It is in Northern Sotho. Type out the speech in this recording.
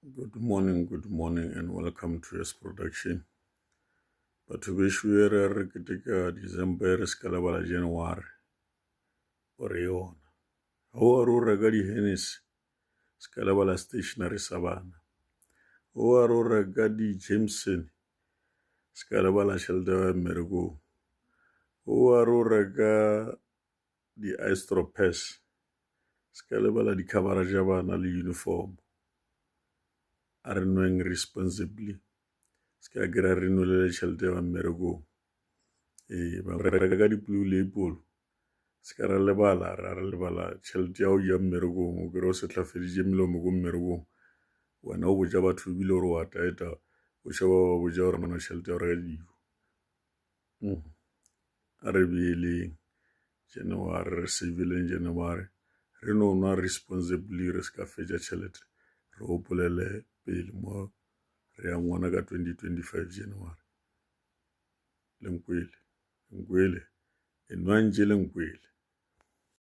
Good morning, good morning and welcome to S Production. Batho bešo e re re keteka December re se ka lebala January gore yona. Ga o re o reka di-Hennessy se ka lebala stationery sa bana. O a re o reka di-Jameson se ka lebala tšhelete ya mmerekong. O a re o reka di-Istropes se ka lebala di-cover-a tša bana le uniform. A re nweng responsibly se ka kry-a re nwele tšhelete ya mmerekong. Ee, ba reka di-blue label se ka ra lebala ra re lebala tšhelete ya go ja mmerekong o kry-e o se hlafeditše melomo ko mmerekong wena o botša batho ebile gore wa taeta o šeba ba botša gore mona tšhelete ya go reka dijo. A re beeleng January re save-leng January re no nwa responsibly re se ka fetša tšhelete re gopolele pele mo re yang gona ka 2025 January. Le nkwele, le nkwele, e nwang tše le nkwele.